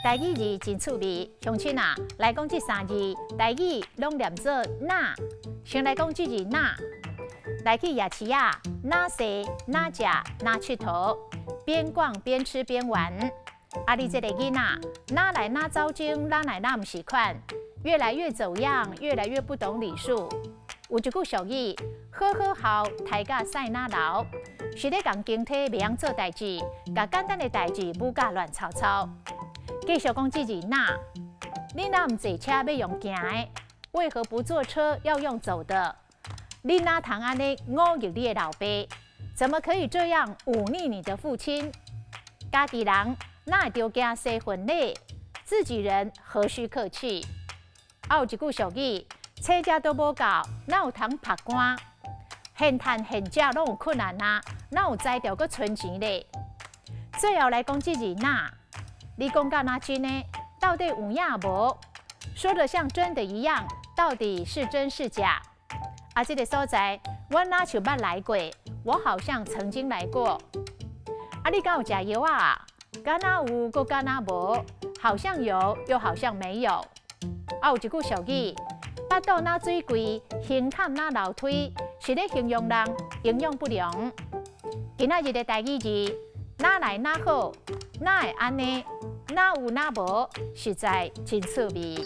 台語字真趣味，鄉親啊，來講這三字，台語攏念做若。先來講這字若，來去夜市啊，若踅，若食，若𨑨迌，邊逛邊吃邊玩。啊，你這个囡仔，哪來哪走精，哪來哪毋是款，越來越走樣，越來越不懂禮數。有一句俗語：好好校，刣甲屎哪流，是咧共經體袂曉做代誌，共簡單的代誌舞甲亂糟糟。繼續講這字若，你若毋坐車欲用行的？為何不坐車要用走的？你哪通按呢忤逆你的老爸？怎麼可以這樣忤逆你的父親？家己人哪會著驚生分禮？自己人何須客氣？啊，有一句俗語：車價都無夠，哪有通曝光？現趁現食攏有困難啊，哪有才調閣存錢咧？最後來講這字若，你講甲若真的，到底有影無？說得像真的一樣，到底是真是假？啊，這个所在，我若像捌來過，我好像曾經來過。啊，你敢有食藥啊？敢若有，閣敢若無，好像有，又好像沒有。啊，有一句俗語：腹肚若水櫃，胸坎若樓梯，是咧形容人營養不良。今仔日的台語字，哪來哪好，哪會按呢？哪有哪無，實在真趣味。